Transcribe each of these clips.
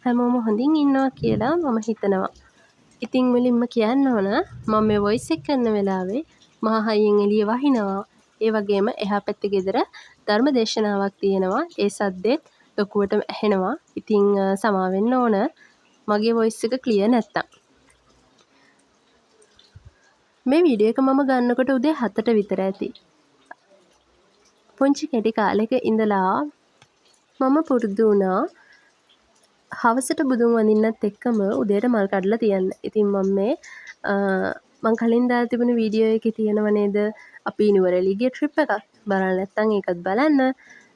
හැමෝම හොඳින් ඉන්නවා කියලා මම හිතනවා. ඉතින් මුලින්ම කියන්න ඕන මම මේ වොයිස් එක කරන වෙලාවේ මහා හයියෙන් එළිය වහිනවා. ඒ වගේම එහා පැත්තේ ගෙදර ධර්ම දේශනාවක් තියෙනවා. ඒ සද්දෙත් ලොකුවටම ඇහෙනවා. ඉතින් සමා වෙන්න ඕන මගේ වොයිස් එක ක්ලියර් නැත්තම්. මේ වීඩියෝ එක මම ගන්නකොට උදේ 7ට විතර ඇති. පුංචි කෙටි කාලෙක ඉඳලා මම පුරුදු වුණා හවසට බුදුන් වඳින්නත් එක්කම උදේට මල් කඩලා තියන්න. ඉතින් මම මේ මං කලින් දාලා තිබුණ වීඩියෝ එකේ තියෙනව නේද අපි නුවරඑළිය ගිය ට්‍රිප් එකක්. බලන්න නැත්තම් ඒකත් බලන්න.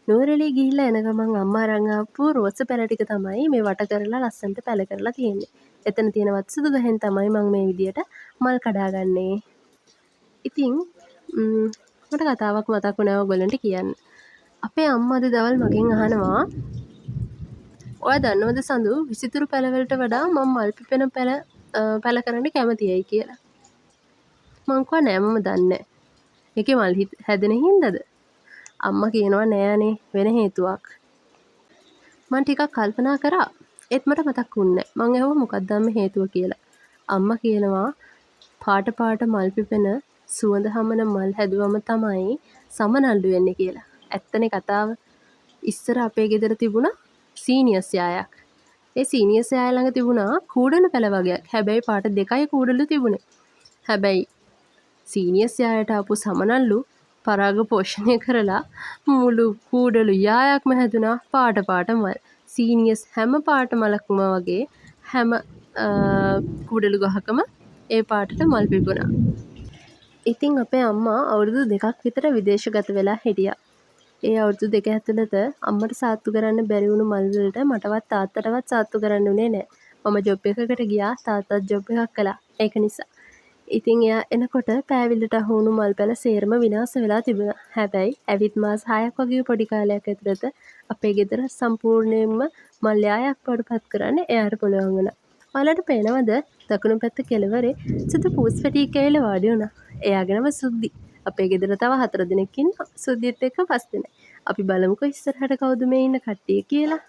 නුවරඑළිය ගිහිල්ලා එන ගමන් අම්මා අරන් ආපු රෝස පැල ටික තමයි මේ වට කරලා ලස්සනට පැල කරලා තියෙන්නේ. එතන තියෙන වත්සුදු ගහෙන් තමයි මං මේ විදියට මල් කඩාගන්නේ. ඉතින් මට කතාවක් මතක් වුණා ඔයගොල්ලන්ට කියන්න. අපේ අම්මා අද දවල් මගෙන් අහනවා, ඔයා දන්නවද සඳු විසිතුරු පැලවලට වඩා මං මල් පිපෙන පැල කරන්න කැමතියි කියලා. මං කිව්වා නෑ මම දන්නේ නෑ. ඒකේ මල් හැදෙන හින්දාද? අම්මා කියනවා නෑ අනේ වෙන හේතුවක්. මං ටිකක් කල්පනා කරා. ඒත් මට මතක් වුණේ නෑ. මං ඇහුවා මොකක්ද අම්මේ හේතුව කියලා. අම්මා කියනවා පාට පාට මල් පිපෙන සුවඳ හමන මල් හැදුවම තමයි සමනල්ලු වෙන්නේ කියලා. ඇත්තනේ කතාව. ඉස්සර අපේ ගෙදර තිබුණා සීනියස් යායක්. ඒ සීනියස් යාය ළඟ තිබුණා කූඩලු පැල වගයක්. හැබැයි පාට දෙකයි කූඩලු තිබුණේ. හැබැයි සීනියස් යායට ආපු සමනල්ලු පරාග පෝෂණය කරලා මුළු කූඩලු යායක්ම හැදුනා පාට පාට මල්. සීනියස් හැම පාට මලක්ම වගේ හැම කූඩලු ගහකම ඒ පාටට මල් පිපුණා. ඉතින් අපේ අම්මා අවුරුදු දෙකක් විතර විදේශගත වෙලා හිටියා. ඒ අවුරුදු දෙක ඇතුළත අම්මට සාත්තු කරන්න බැරි වුණු මල් වලට මටවත් තාත්තටවත් සාත්තු කරන්න උනේ නෑ. මම ජොබ් එකකට ගියා, තාත්තත් ජොබ් එකක් කළා. ඒක නිසා. ඉතින් එයා එනකොට පෑවිල්ලට අහු වුණු මල් පැල සේරම විනාශ වෙලා තිබුණා. හැබැයි ඇවිත් මාස 6ක් වගේ පොඩි කාලයක් ඇතුළත අපේ ගෙදර සම්පූර්ණයෙන්ම මල් යායක් බවට පත් කරන්න එයාට පුළුවන් වුණා. ඔයාලට පේනවද දකුණු පැත්ත කෙළවරේ සුදු පූස් පැටියෙක් ඇවිල්ලා වාඩි වුණා. එයාගේ නම සුද්දි. අපේ ගෙදර තව 4 දෙනෙක් ඉන්නවා. සුද්දිත් එක්ක 5 දෙනෙක්. අපි බලමුකෝ ඉස්සරහට කවුද මේ ඉන්න කට්ටිය කියලා.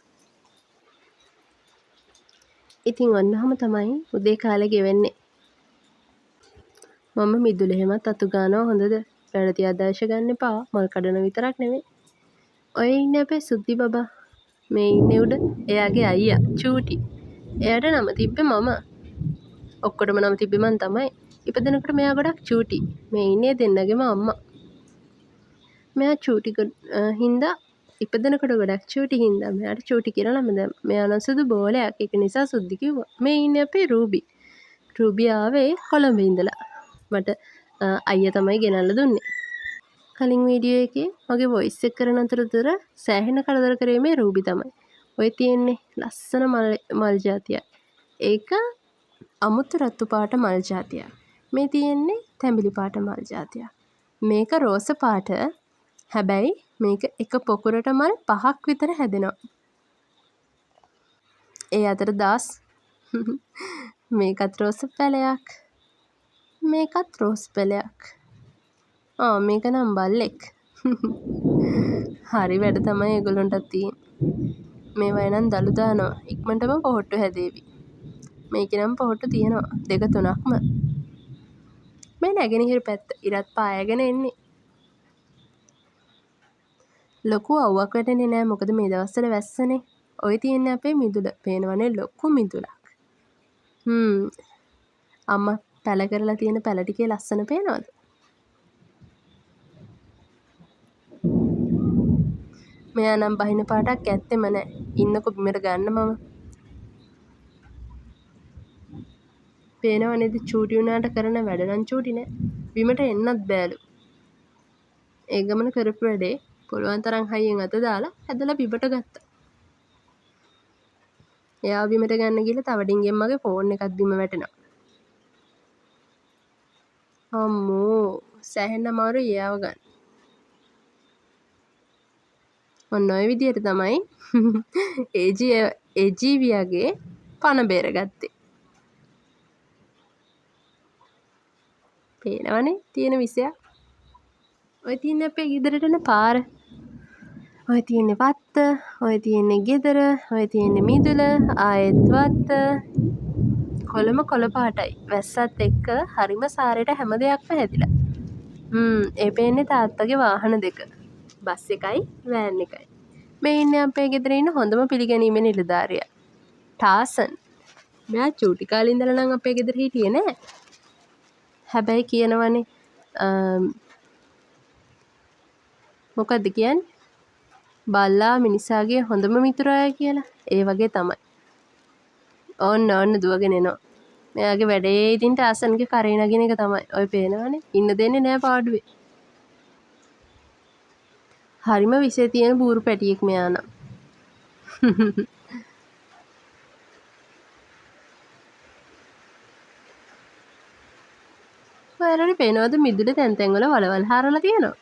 ඉතින් ඔන්න ඔහොම තමයි උදේ කාලේ ගෙවෙන්නේ. මම මිදුල එහෙමත් අතු ගානවා හොඳද? වැරදි ආදර්ශ ගන්න එපා. මල් කඩන විතරක් නෙමෙයි. ඔය ඉන්නේ අපේ සුද්දි බබා. මේ ඉන්නේ උඩ එයාගේ අයියා චූටි. එයාට නම තිබ්බේ මම. ඔක්කොටම නම තිබ්බේ මං තමයි. ඉපදෙනකොට මෙයා ගොඩක් චූටි. මේ ඉන්නේ දෙන්නගේම අම්මා. මෙයා චූටි හින්දා ඉපදෙනකොට ගොඩක් චූටි හින්දා මෙයාට චූටි කියලා නම දැම්මා. මෙයා නම් සුදු බෝලයක්. ඒක නිසා සුද්දි කිව්වා. මේ ඉන්නේ අපේ රූබි. රූබි ආවේ කොළඹ ඉඳලා. මට අයියා තමයි ගෙනල්ලා දුන්නේ. කලින් වීඩියෝ එකේ මගේ වොයිස් එක කරන අතරතුර සෑහෙන කරදර කරේ මේ රූබි තමයි. ඔය තියෙන්නේ ලස්සන මල් ජාතියක්. ඒක අමුතු රතු පාට මල් ජාතියක්. මේ තියෙන්නේ තැඹිලි පාට මල් ජාතියක්. මේක රෝස පාට. හැබැයි මේක එක පොකුරට මල් 5ක් විතර හැදෙනවා. ඒ අතර දාස්. මේකත් රෝස පැලයක්. මේකත් රෝස් පැලයක්. මේක නම් බල්ලෙක්. හරි වැඩ තමයි ඒගොල්ලොන්ටත් තියෙන්නේ. මේවයි නම් දළු දානවා. ඉක්මනටම පොහොට්ටු හැදේවි. මේකේ නම් පොහොට්ටු තියෙනවා දෙක තුනක්ම. මේ නැගෙනහිර පැත්ත ඉරත් පායගෙන එන්නේ. ලොකු අව්වක් වැටෙන්නේ නෑ, මොකද මේ දවස්වල වැස්සනේ. ඔය තියෙන්නේ අපේ මිදුල. පේනවනේ ලොකු මිදුලක්. අම්මා පැල කරලා තියෙන පැල ටිකේ ලස්සන පේනවද? මෙයා නම් බහින පාටක් ඇත්තෙම නෑ. ඉන්නකො බිමට ගන්න මම. පේනව නේද චූටි වුණාට කරන වැඩ නම් චූටි නෑ. බිමට එන්නත් බෑලු. ඒ ගමන කරපු වැඩේ පුළුවන් තරම් හයියෙන් අත දාලා ඇදලා බිමට ගත්තා. එයා බිමට ගන්න ගිහලා තව ඩිංගෙන් මගේ ෆෝන් එකත් බිම වැටෙනවා. අම්මෝ සෑහෙන අමාරුයි එයාව ගන්න. ඔන්න ඔය විදියට තමයි ඒ ජීවියාගේ පණ බේරගත්තේ. පේනවනේ තියෙන විෂයක්. ඔය තියෙන අපේ ගෙදරට එන පාර. ඔය තියෙන්නේ වත්ත, ඔය තියෙන්නේ ගෙදර, ඔය තියෙන්නේ මිදුල, ආයෙත් වත්ත. කොළම කොළ පාටයි. වැස්සත් එක්ක හරිම සාරයට හැම දෙයක්ම හැදිලා. ඒ පේන්නේ තාත්තගේ වාහන දෙක. බස් එකයි වෑන් එකයි. මේ ඉන්නේ අපේ ගෙදර ඉන්න හොඳම පිළිගැනීමේ නිලධාරියා. ටාසන්. මෙයා චූටි කාලේ ඉඳලා නම් අපේ ගෙදර හිටියේ නෑ. හැබැයි කියනවනේ මොකද්ද කියන්නේ? බල්ලා මිනිසාගේ හොඳම මිතුරාය කියලා. ඒ වගේ තමයි. ඔන්න ඔන්න දුවගෙන එනවා. මෙයාගේ වැඩේ ඉතින් ටාසන්ගේ කරේ නගින එක තමයි. ඔය පේනවනේ. ඉන්න දෙන්නේ නෑ පාඩුවේ. හරිම විෂය තියෙන බූරු පැටියෙක් මෙයා නම්. ඔයාලට පේනවද මිදුලේ තැන් තැන් වල වලවල් හාරලා තියෙනවා.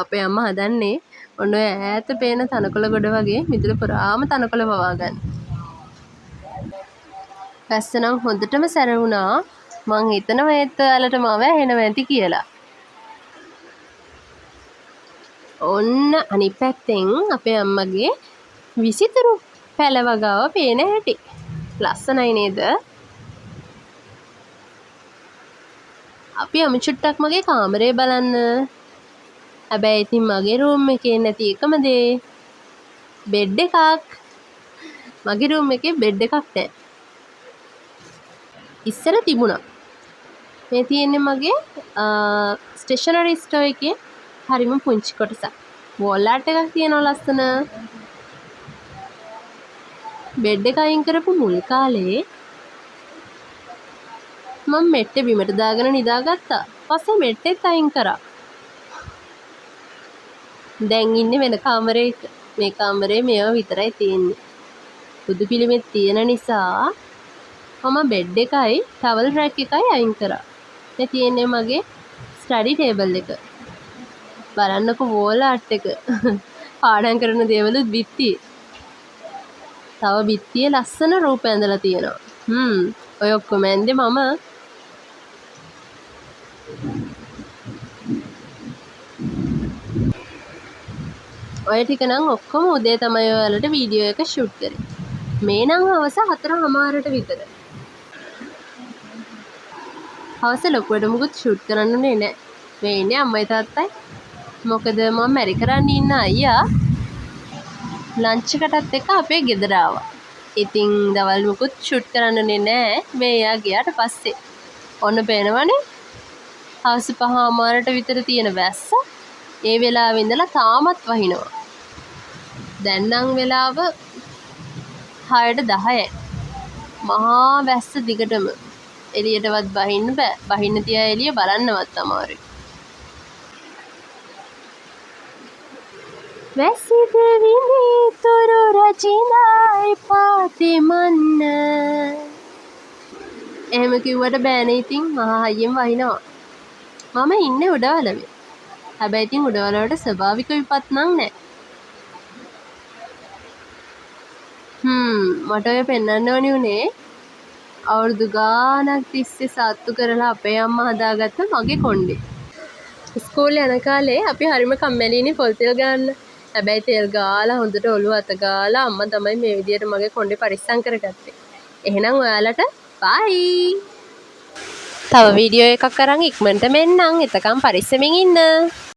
අපේ අම්මා හදන්නේ ඔන්න ඔය ඈත පේන තනකොළ ගොඩ වගේ මිදුල පුරාම තනකොළ වවා ගන්න. වැස්ස නම් හොඳටම සැර වුණා. මං හිතනවා ඒත් ඔයාලට මාව ඇහෙනවා ඇති කියලා. ඔන්න අනිත් පැත්තෙන් අපේ අම්මගේ විසිතුරු පැල වගාව පේන හැටි. ලස්සනයි නේද? අපි යමු චුට්ටක් මගේ කාමරේ බලන්න. හැබැයි ඉතින් මගේ රූම් එකේ නැති එකම දේ බෙඩ් එකක්. මගේ රූම් එකේ බෙඩ් එකක් නෑ. ඉස්සර තිබුණා. මේ තියෙන්නේ මගේ ස්ටේෂනරි ස්ටෝර් එකේ හරිම පුංචි කොටසක්. වෝල් ආර්ට් එකක් තියෙනවා ලස්සන. බෙඩ් එක අයින් කරපු මුල් කාලේ මම මෙට්ටේ බිමට දාගෙන නිදාගත්තා. පස්සේ මෙට්ටෙත් අයින් කරා. දැන් ඉන්නේ වෙන කාමරයක. මේ කාමරේ මේවා විතරයි තියෙන්නේ. බුදු පිළිමෙත් තියෙන නිසා මම බෙඩ් එකයි ටවල් රැක් එකයි අයින් කරා. මේ තියෙන්නේ මගේ ස්ටඩි ටේබල් එක. බලන්නකෝ වෝල් ආර්ට් එක. පාඩම් කරන දේවලුත් බිත්තියේ. තව බිත්තියේ ලස්සන රූප ඇඳලා තියෙනවා. ඔය ඔක්කොම ඇන්දේ මම. ඔය ටික නම් ඔක්කොම උදේ තමයි ඔයාලට වීඩියෝ එක ෂූට් කරේ. මේ නම් හවස 4:30ට විතර. හවස ලොකුවට මුකුත් ෂූට් කරන්න උනේ නෑ. මේ ඉන්නේ අම්මයි තාත්තයි. මොකද මම මැරි කරන්න ඉන්න අයියා ලන්ච් එකටත් එක්ක අපේ ගෙදර ආවා. ඉතින් දවල් මුකුත් ෂූට් කරන්න උනේ නෑ. මේ එයා ගියාට පස්සේ. ඔන්න පේනවනේ හවස 5:30ට විතර තියෙන වැස්ස. ඒ වෙලාවේ ඉඳලා තාමත් වහිනවා. දැන් නම් වෙලාව 6:10යි. මහා වැස්ස දිගටම. එළියටවත් බහින්න බෑ. බහින්න තියා එළිය බලන්නවත් අමාරුයි. වැසිද විඳිතුරු රජිනා එපා තෙමන්න. එහෙම කිව්වට බෑනේ ඉතින් මහා හයියෙන් වහිනවා. මම ඉන්නේ උඩවලවේ. හැබැයි ඉතින් උඩවලවට ස්වභාවික විපත් නම් නෑ. මට ඔය පෙන්වන්න ඕනි උනේ අවුරුදු ගාණක් තිස්සේ සාත්තු කරලා අපේ අම්මා හදාගත්ත මගේ කොණ්ඩේ. ඉස්කෝලේ යන කාලේ අපි හරිම කම්මැලිනේ පොල් තෙල් ගාන්න. හැබැයි තෙල් ගාලා හොඳට ඔළුව අත ගාලා අම්මා තමයි මේ විදියට මගේ කොණ්ඩේ පරිස්සම් කරගත්තේ. එහෙනම් ඔයාලට බයි. තව වීඩියෝ එකක් අරන් ඉක්මනටම එන්නම්. එතකන් පරිස්සමින් ඉන්න.